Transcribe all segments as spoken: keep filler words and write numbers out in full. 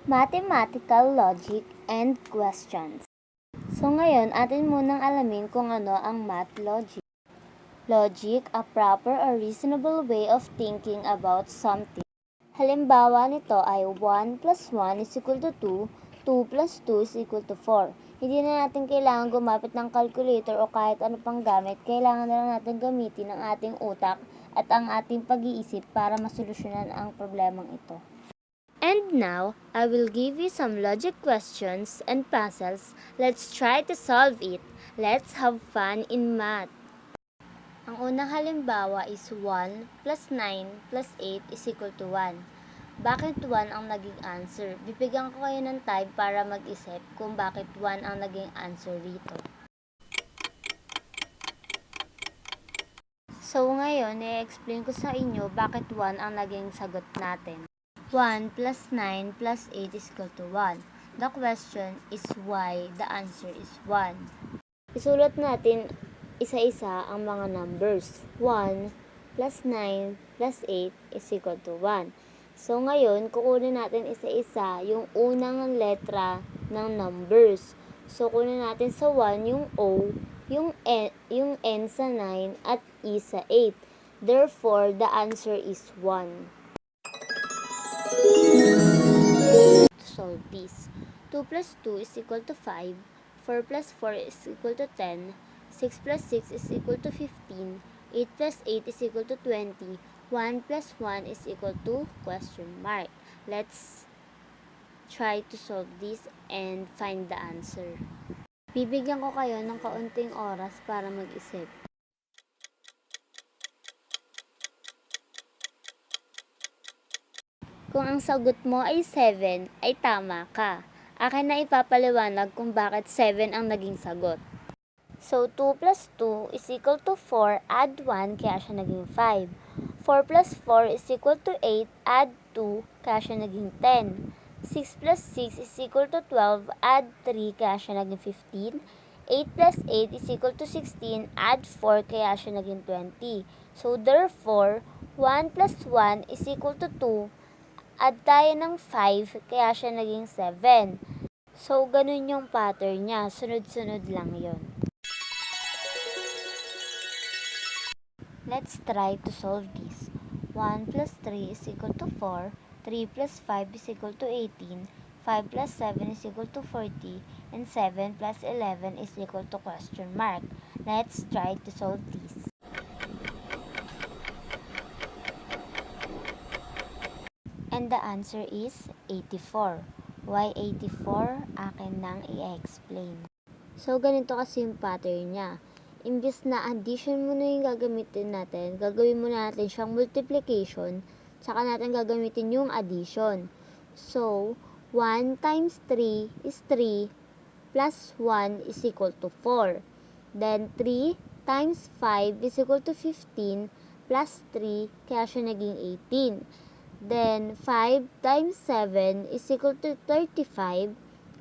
Mathematical logic and questions. So ngayon, atin munang alamin kung ano ang math logic. Logic, a proper or reasonable way of thinking about something. Halimbawa nito ay one plus one is equal to two, two plus two is equal to four. Hindi na natin kailangan gumamit ng calculator o kahit ano pang gamit, kailangan na lang natin gamitin ang ating utak at ang ating pag-iisip para masolusyonan ang problemang ito. And now, I will give you some logic questions and puzzles. Let's try to solve it. Let's have fun in math. Ang unang halimbawa is one plus nine plus eight is equal to one. Bakit one ang naging answer? Bibigyan ko kayo ng time para mag-isip kung bakit one ang naging answer rito. So, ngayon, i-explain ko sa inyo bakit one ang naging sagot natin. One plus nine plus eight is equal to one. The question is why the answer is one. Isulat natin isa-isa ang mga numbers. One plus nine plus eight is equal to one. So, ngayon, kukunin natin isa-isa yung unang letra ng numbers. So, kunin natin sa one yung O, yung N, yung N sa nine, at E sa eight. Therefore, the answer is one. To solve this, two plus two is equal to five, four plus four is equal to ten, six plus six is equal to fifteen, eight plus eight is equal to twenty, one plus one is equal to question mark. Let's try to solve this and find the answer. Bibigyan ko kayo ng kaunting oras para mag-isip. Kung ang sagot mo ay seven, ay tama ka. Akin na ipapaliwanag kung bakit seven ang naging sagot. So, two plus two is equal to four, add one, kaya siya naging five. Four plus four is equal to eight, add two, kaya siya naging ten. Six plus six is equal to twelve, add three, kaya siya naging fifteen. Eight plus eight is equal to sixteen, add four, kaya siya naging twenty. So, therefore, one plus one is equal to two, add tayo ng five, kaya siya naging seven. So, ganun yung pattern niya. Sunod-sunod lang yon. Let's try to solve this. One plus three is equal to four, three plus five is equal to eighteen, five plus seven is equal to forty, and seven plus eleven is equal to question mark. Let's try to solve this. And the answer is eighty-four. Why eighty-four? Akin nang i-explain. So, ganito kasi yung pattern niya. Imbis na addition muna yung gagamitin natin, gagawin muna natin siyang multiplication, saka natin gagamitin yung addition. So, one times three is three, plus one is equal to four. Then, three times five is equal to fifteen, plus three, kaya siya naging eighteen. Then, five times seven is equal to thirty-five,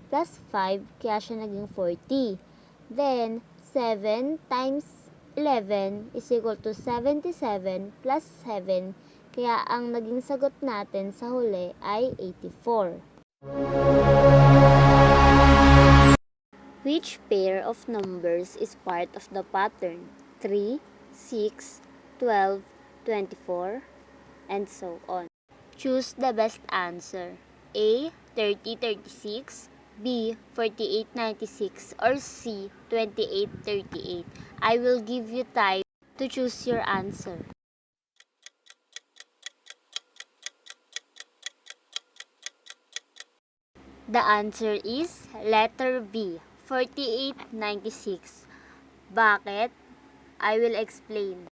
plus five, kaya siya naging forty. Then, seven times eleven is equal to seventy-seven plus seven, kaya ang naging sagot natin sa huli ay eighty-four. Which pair of numbers is part of the pattern? Three, six, twelve, twenty-four, and so on. Choose the best answer. A, thirty thirty-six, B, forty-eight ninety-six, or C, twenty-eight thirty-eight. I will give you time to choose your answer. The answer is letter B, forty-eight ninety-six. Bakit? I will explain.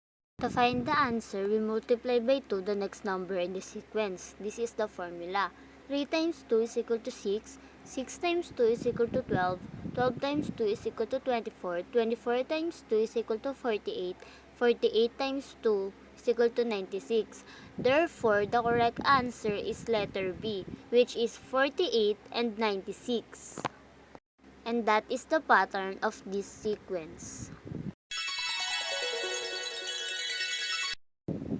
To find the answer, we multiply by two the next number in the sequence. This is the formula. Three times two is equal to six, six times two is equal to twelve, twelve times two is equal to twenty-four, twenty-four times two is equal to forty-eight, forty-eight times two is equal to ninety-six. Therefore, the correct answer is letter B, which is forty-eight and ninety-six. And that is the pattern of this sequence.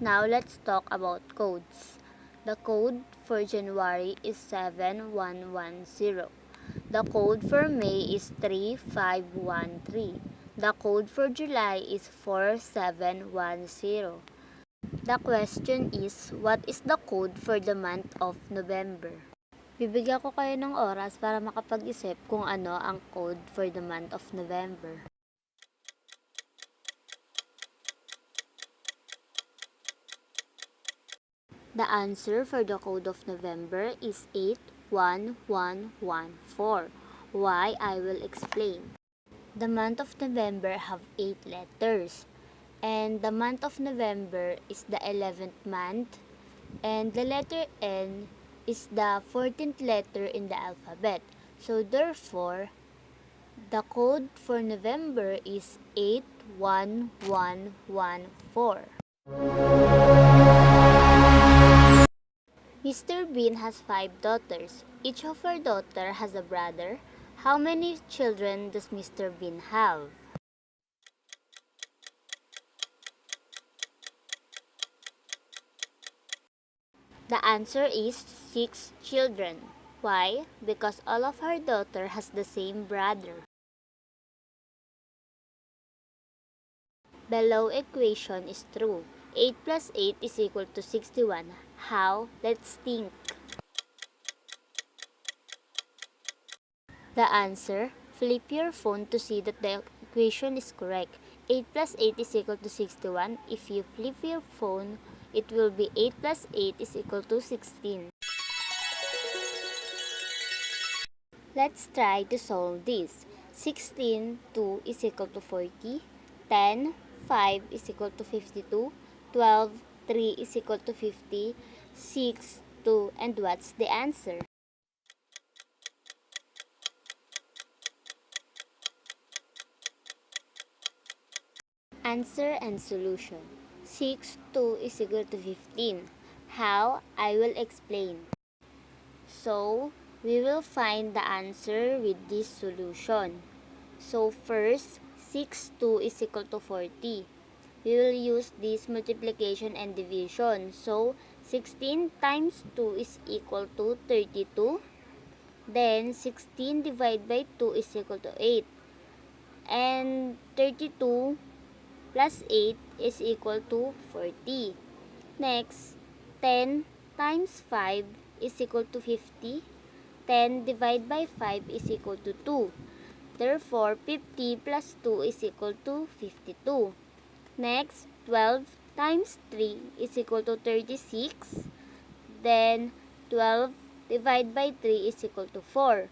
Now, let's talk about codes. The code for January is seven one one zero. The code for May is three five one three. The code for July is four seven one zero. The question is, what is the code for the month of November? Bibigyan ko kayo ng oras para makapag-isip kung ano ang code for the month of November. The answer for the code of November is eight one one one four. Why? I will explain. The month of November have eight letters, and the month of November is the eleventh month, and the letter N is the fourteenth letter in the alphabet. So therefore, the code for November is eight one one one four. Mister Bean has five daughters. Each of her daughter has a brother. How many children does Mister Bean have? The answer is six children. Why? Because all of her daughter has the same brother. Below equation is true. Eight plus eight is equal to sixty-one. How? Let's think. The answer, flip your phone to see that the equation is correct. Eight plus eight is equal to sixty-one. If you flip your phone, it will be eight plus eight is equal to sixteen. Let's try to solve this. Sixteen, two is equal to forty. Ten, five is equal to fifty-two. Twelve, three is equal to fifty. Six, two, and what's the answer? Answer and solution. Six, two is equal to fifteen. How? I will explain. So, we will find the answer with this solution. So, first, six two is equal to forty. We will use this multiplication and division. So, sixteen times two is equal to thirty-two. Then, sixteen divided by two is equal to eight. And thirty-two plus eight is equal to forty. Next, ten times five is equal to fifty. Ten divided by five is equal to two. Therefore, fifty plus two is equal to fifty-two. Next, twelve times three is equal to thirty-six. Then, twelve divided by three is equal to four.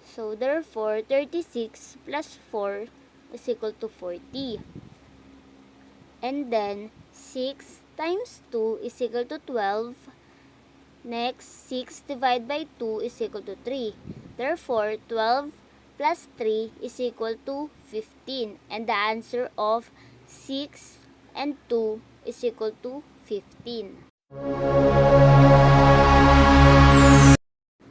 So, therefore, thirty-six plus four is equal to forty. And then, six times two is equal to twelve. Next, six divided by two is equal to three. Therefore, twelve plus three is equal to fifteen. And the answer of six and two is equal to fifteen.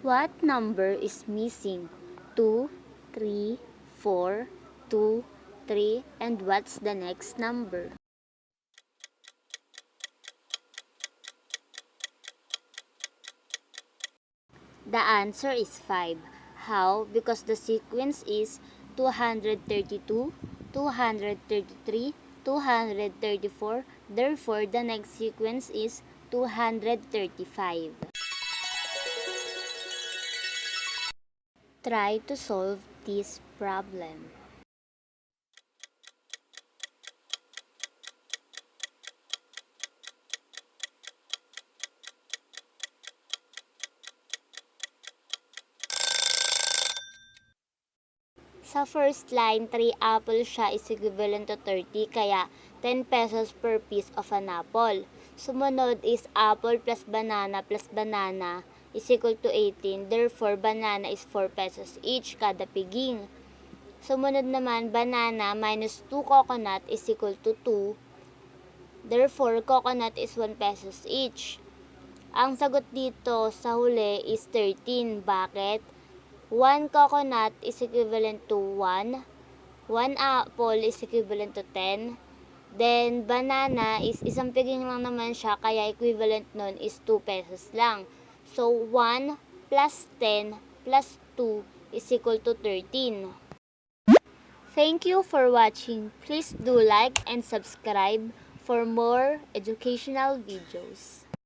What number is missing? Two, three, four, two, three, and what's the next number? The answer is five. How? Because the sequence is two hundred thirty-two, two hundred thirty-three, two hundred thirty-four. Therefore, the next sequence is two hundred thirty-five. Try to solve this problem. Sa first line, three apple siya is equivalent to thirty, kaya ten pesos per piece of an apple. Sumunod is apple plus banana plus banana is equal to eighteen. Therefore, banana is four pesos each kada piging. Sumunod naman, banana minus two coconut is equal to two. Therefore, coconut is one pesos each. Ang sagot dito sa huli is thirteen. Bakit? One coconut is equivalent to one. One apple is equivalent to ten. Then, banana is isang piging lang naman siya, kaya equivalent nun is two pesos lang. So, one plus ten plus two is equal to thirteen. Thank you for watching. Please do like and subscribe for more educational videos.